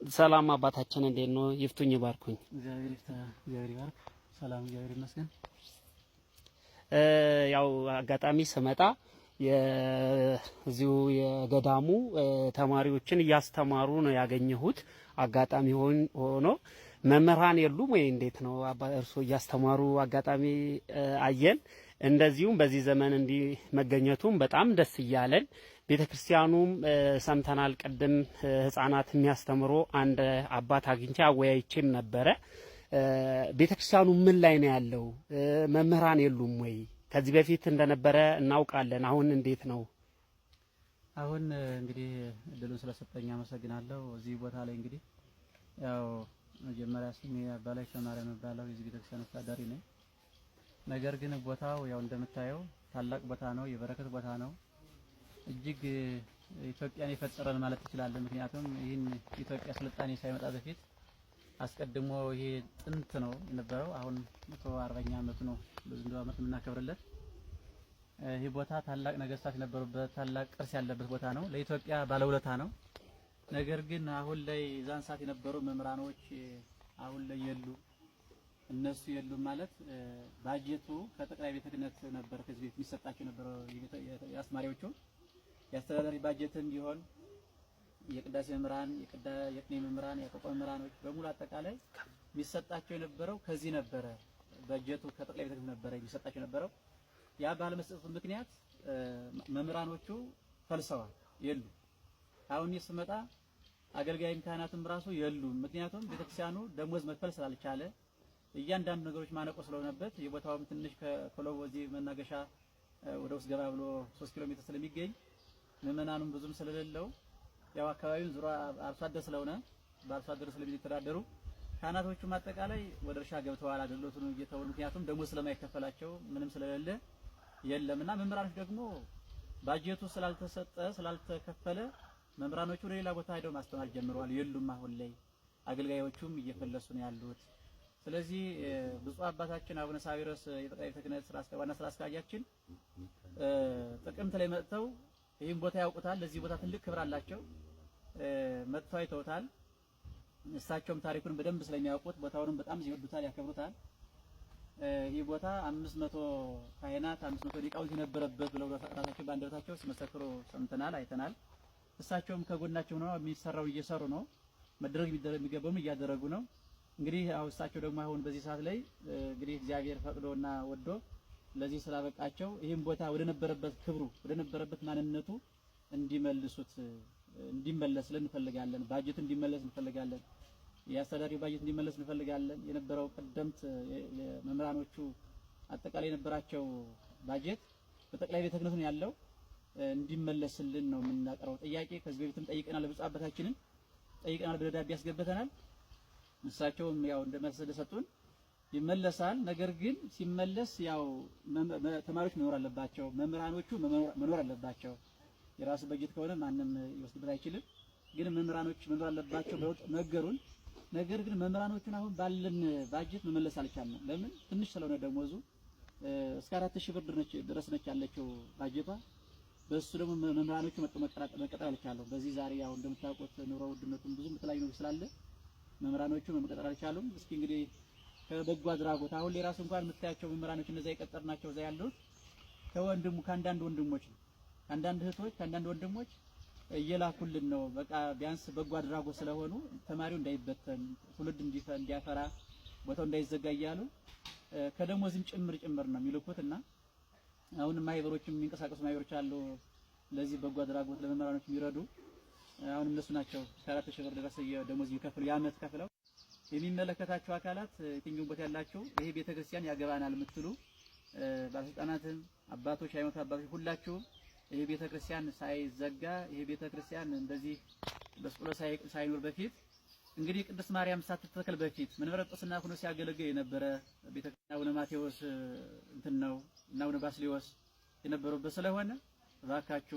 ሰላም አባታችን፣ እንዴት ነው? ይፍቱኝ ይባርኩኝ። እግዚአብሔር ይፍታ፣ እግዚአብሔር ይባርክ። ሰላም፣ እግዚአብሔር ይመስገን። ያው አጋጣሚ ስመጣ የዚሁ የገዳሙ ተማሪዎችን እያስተማሩ ነው ያገኘሁት። አጋጣሚ ሆኖ መምህራን የሉም ወይ እንዴት ነው? አባ እርሶ እያስተማሩ አጋጣሚ አየን። እንደዚሁም በዚህ ዘመን እንዲህ መገኘቱም በጣም ደስ እያለን፣ ቤተ ክርስቲያኑም ሰምተናል። ቅድም ሕፃናት የሚያስተምሩ አንድ አባት አግኝቼ አወያይቼም ነበረ። ቤተ ክርስቲያኑ ምን ላይ ነው ያለው? መምህራን የሉም ወይ? ከዚህ በፊት እንደነበረ እናውቃለን። አሁን እንዴት ነው? አሁን እንግዲህ እድሉን ስለሰጠኝ አመሰግናለሁ። እዚህ ቦታ ላይ እንግዲህ ያው መጀመሪያ ስሜ አባላይ ከማርያም እባላለሁ። የዚህ ቤተክርስቲያን አስተዳዳሪ ነኝ። ነገር ግን ቦታው ያው እንደምታየው ታላቅ ቦታ ነው፣ የበረከት ቦታ ነው። እጅግ ኢትዮጵያን የፈጠረን ማለት ትችላለህ። ምክንያቱም ይህን ኢትዮጵያ ስልጣኔ ሳይመጣ በፊት አስቀድሞ ይሄ ጥንት ነው የነበረው። አሁን 140ኛ ዓመቱ ነው በዘንድሮ ዓመት የምናከብርለት። ይህ ቦታ ታላቅ ነገስታት የነበሩበት፣ ታላቅ ቅርስ ያለበት ቦታ ነው። ለኢትዮጵያ ባለውለታ ነው። ነገር ግን አሁን ላይ ዛን ሰዓት የነበሩ መምህራኖች አሁን ላይ የሉ። እነሱ የሉም ማለት ባጀቱ ከጠቅላይ ቤተ ክህነት ነበር ከዚህ ቤት የሚሰጣቸው የነበረው፣ የአስተማሪዎቹ የአስተዳዳሪ ባጀትም ቢሆን፣ የቅዳሴ መምህራን፣ የቅኔ መምህራን፣ የአቋቋም መምህራኖች በሙሉ አጠቃላይ የሚሰጣቸው የነበረው ከዚህ ነበረ። በጀቱ ከጠቅላይ ቤተ ክህነት ነበረ የሚሰጣቸው የነበረው። ያ ባለመስጠቱ ምክንያት መምህራኖቹ ፈልሰዋል፣ የሉ። አሁን እኔ ስመጣ አገልጋይም ካህናትም ራሱ የሉም። ምክንያቱም ቤተክርስቲያኑ ደሞዝ መክፈል ስላልቻለ፣ እያንዳንዱ ነገሮች ማነቆ ስለሆነበት፣ የቦታውም ትንሽ ከኮሎቦ እዚህ መናገሻ ወደ ውስጥ ገባ ብሎ 3 ኪሎ ሜትር ስለሚገኝ፣ ምዕመናኑም ብዙም ስለሌለው፣ ያው አካባቢውን ዙሮ አርሶ አደር ስለሆነ በአርሶ አደር ስለሚተዳደሩ ካህናቶቹም አጠቃላይ ወደ እርሻ ገብተዋል። አገልግሎቱን እየተው፣ ምክንያቱም ደሞዝ ስለማይከፈላቸው ምንም ስለሌለ የለምና፣ መምህራኖች ደግሞ ባጀቱ ስላልተሰጠ ስላልተከፈለ መምህራኖቹ ወደ ሌላ ቦታ ሄደው ማስተማር ጀምረዋል። የሉም፣ አሁን ላይ አገልጋዮቹም እየፈለሱ ነው ያሉት። ስለዚህ ብፁዕ አባታችን አቡነ ሳዊሮስ የጠቅላይ ቤተ ክህነት ዋና ስራ አስኪያጃችን ጥቅምት ላይ መጥተው ይህን ቦታ ያውቁታል። ለዚህ ቦታ ትልቅ ክብር አላቸው። መጥተው አይተውታል። እሳቸውም ታሪኩን በደንብ ስለሚያውቁት ቦታውንም በጣም ይወዱታል፣ ያከብሩታል። ይህ ቦታ 500 ካህናት፣ 500 ሊቃውንት የነበረበት ብለው ራሳቸው በአንደበታቸው ሲመሰክሩ ሰምተናል፣ አይተናል። እሳቸውም ከጎናቸው ሆነው የሚሰራው እየሰሩ ነው። መደረግ የሚገባውም እያደረጉ ነው። እንግዲህ አሁን እሳቸው ደግሞ አሁን በዚህ ሰዓት ላይ እንግዲህ እግዚአብሔር ፈቅዶና ወዶ ለዚህ ስላበቃቸው ይህን ቦታ ወደ ነበረበት ክብሩ፣ ወደ ነበረበት ማንነቱ እንዲመልሱት፣ እንዲመለስ እንፈልጋለን። ባጀት እንዲመለስ እንፈልጋለን። የአስተዳዳሪው ባጀት እንዲመለስ እንፈልጋለን። የነበረው ቀደምት የመምህራኖቹ አጠቃላይ የነበራቸው ባጀት በጠቅላይ ቤተ ክህነቱ ነው ያለው፣ እንዲመለስልን ነው የምናቀርበው ጥያቄ። ከዚህ በፊትም ጠይቀናል፣ ብፁዕ አባታችንን ጠይቀናል፣ በደብዳቤ ያስገብተናል። እሳቸውም ያው እንደመልስ እንደሰጡን ይመለሳል። ነገር ግን ሲመለስ ያው ተማሪዎች መኖር አለባቸው፣ መምህራኖቹ መኖር አለባቸው። የራሱ በጀት ከሆነ ማንም ሊወስድበት አይችልም። ግን መምህራኖች መኖር አለባቸው ብለው ነገሩን። ነገር ግን መምህራኖቹን አሁን ባለን ባጀት መመለስ አልቻልንም። ለምን? ትንሽ ስለሆነ ደሞዙ እስከ 4000 ብር ድረስ ነች ያለችው ባጀቷ። በሱ ደግሞ መምህራኖቹ መቀጠር አልቻሉም። በዚህ ዛሬ ያው እንደምታውቁት ኑሮ ውድነቱን ብዙ የተለያዩ ነገር ስላለ መምህራኖቹ መቀጠር አልቻሉም። እስኪ እንግዲህ ከበጎ አድራጎት አሁን ሌራሱ እንኳን የምታያቸው መምህራኖች እነዛ የቀጠርናቸው እዛ ያሉት ከወንድሙ ከአንዳንድ ወንድሞች ነው፣ ከአንዳንድ እህቶች፣ ከአንዳንድ ወንድሞች እየላኩልን ነው። በቃ ቢያንስ በጎ አድራጎት ስለሆኑ ተማሪው እንዳይበተን፣ ትውልድ እንዲያፈራ፣ ቦታው እንዳይዘጋ እያሉ ከደሞዝም ጭምር ጭምር ነው የሚልኩት። እና አሁን ማህበሮችም የሚንቀሳቀሱ ማህበሮች አሉ ለዚህ በጎ አድራጎት ለመምህራኖች የሚረዱ። አሁን እነሱ ናቸው እስከ 4000 ብር ድረስ ደሞዝ የሚከፍሉ፣ የአመት ከፍለው። የሚመለከታቸው አካላት የትኛውም ቦታ ያላችሁ፣ ይሄ ቤተክርስቲያን ያገባናል የምትሉ ባለስልጣናትም፣ አባቶች፣ ሃይማኖት አባቶች ሁላችሁ ይሄ ቤተክርስቲያን ሳይዘጋ፣ ይሄ ቤተክርስቲያን እንደዚህ በስቅሎ ሳይኖር በፊት፣ እንግዲህ ቅድስት ማርያም ሳትተከል በፊት መንበረ ጵጵስና ሆኖ ሲያገለግል የነበረ ቤተክርስቲያን አቡነ ማቴዎስ እንትን ነው እና አቡነ ባስልዮስ የነበሩበት ስለሆነ እባካችሁ